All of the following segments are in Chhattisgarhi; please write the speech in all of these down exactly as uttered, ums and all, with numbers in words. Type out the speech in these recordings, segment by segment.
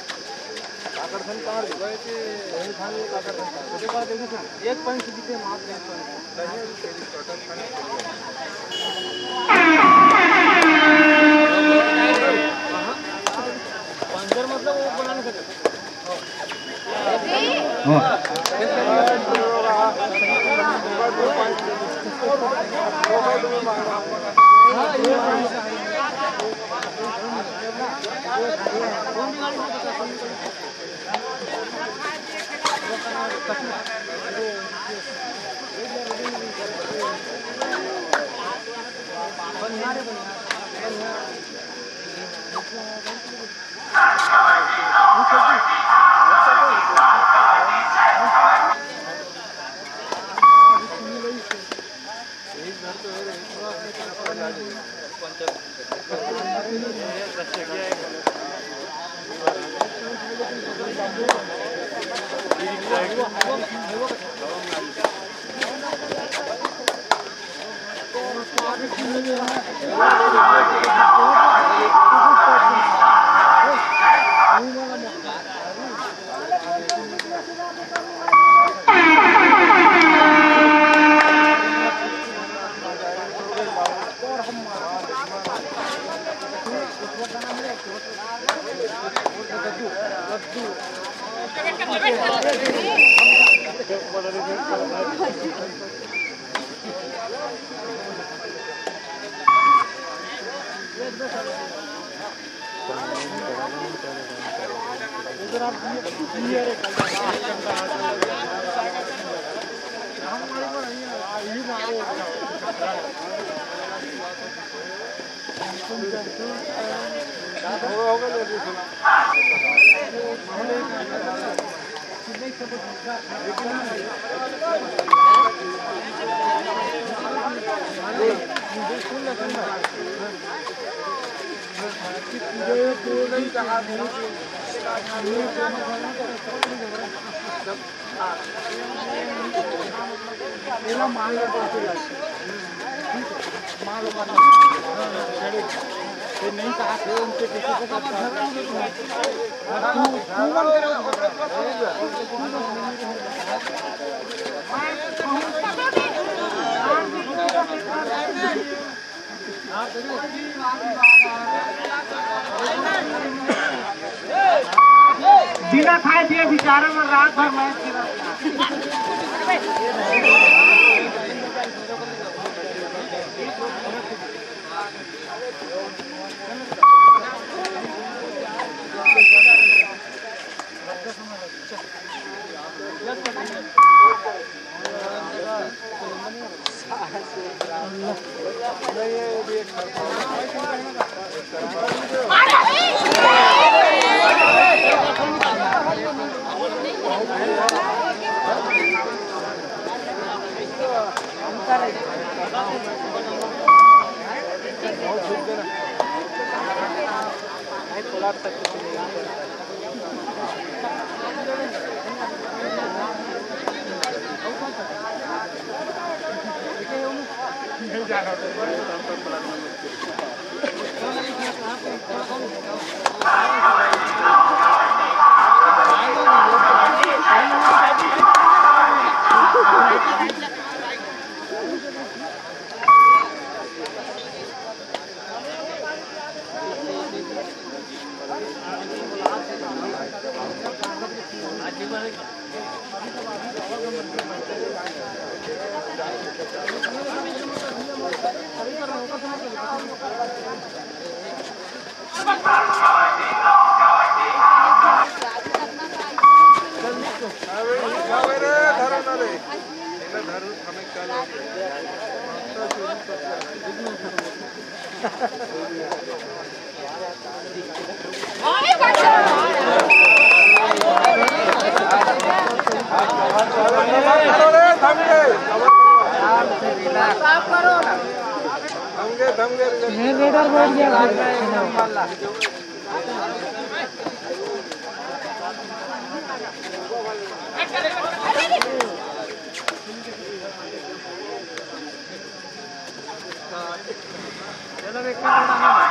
आकर्षण कार दे। वही खान एक आकर्षण कार। उसके बाद देखो ना, एक पॉइंट से जीते, मात्र एक पॉइंट। पंचर मतलब वो बनाने का। बिना खाए पिए बेचारा मन रात भर मैच खेलत।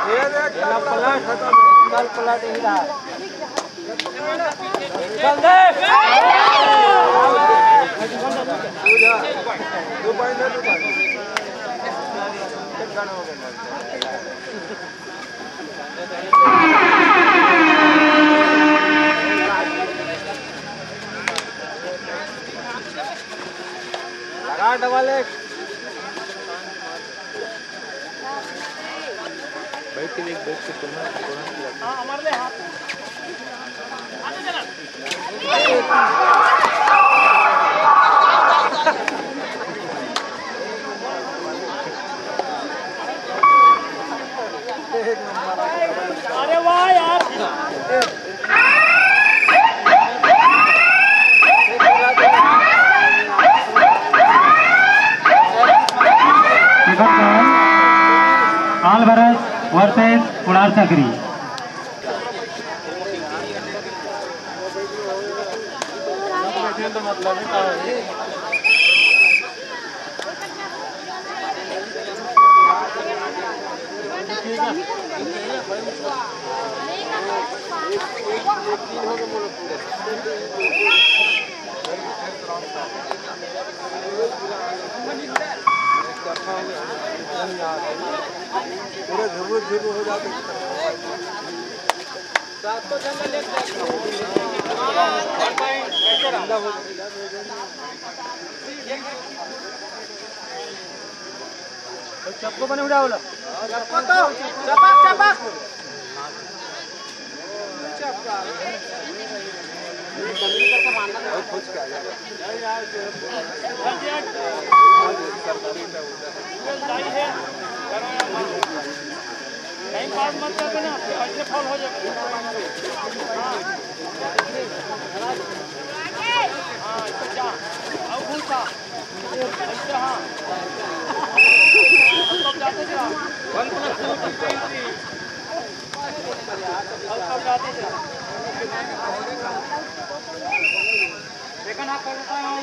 ये देख, पलट, कल पलट ही रहा। चल दे। दो point है, दो point। एक run हो गया। लगा double एक। बैठ के देख, बैठ के तुम ना, तुम ना। हाँ, हमारे लिए हाथ। अरे वाह यार। Alvarez versus Kunar Chakri. पूरा झुरमुर झुरमुर हो जाते। चप्पो बने उड़ा वाला। चप्पो तो, चपक, चपक। टाइम पास मत कर देना, पैसे फॉल हो जाएगा। हाँ। हाँ, इसको जा। अब घूम का। अच्छा, हाँ। अब जाते जा। अब जाते जा। देखा ना, कर रहा हूँ।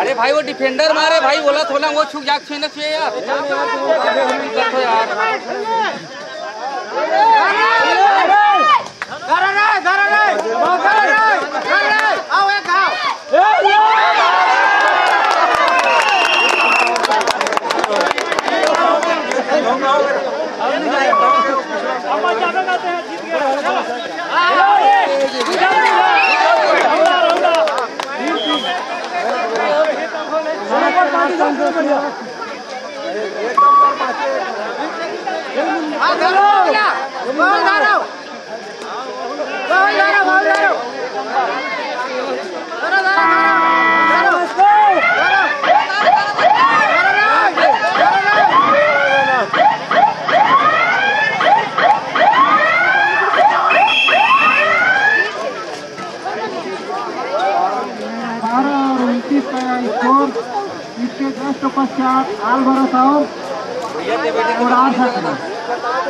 अरे भाई, वो डिफेंडर मारे भाई, बोला थोड़ा वो छुक जाग छेना चाहिए यार। देखो यार। बारह और उनतीस का यह स्कोर। इसके जस्ट पश्चात आलवारा साहब और आर सकना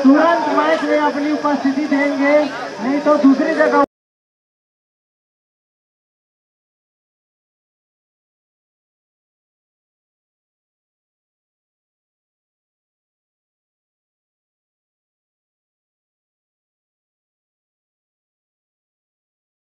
तुरंत मैच में अपनी उपस्थिति देंगे, नहीं तो दूसरी जगह